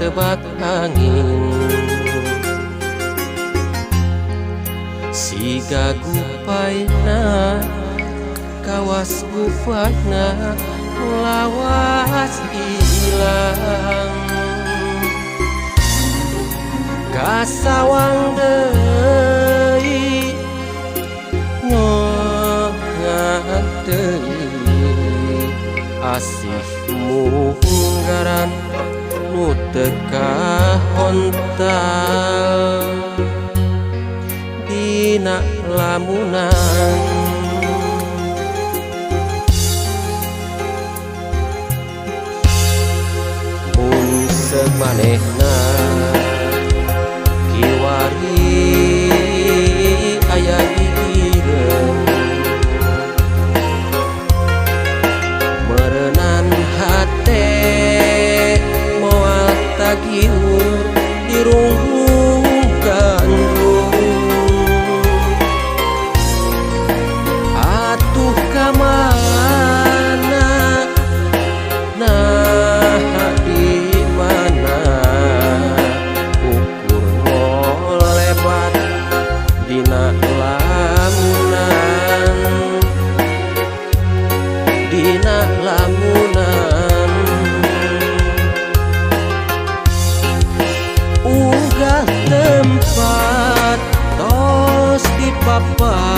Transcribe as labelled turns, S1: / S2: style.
S1: Katebak angin siga gupaina kawas gupaina lawas ilang kasawang deui ngongan deui asih munggaran nu teu kahontal dina lamunan. Mun seuk manehna kiwari aya gigireun meureunan hate moal tagiur dirungkung gandrung. Atuh kamana nah di mana ukur ngolebat dina lamunan dina lamunan. Unggah tempat tos dipapan.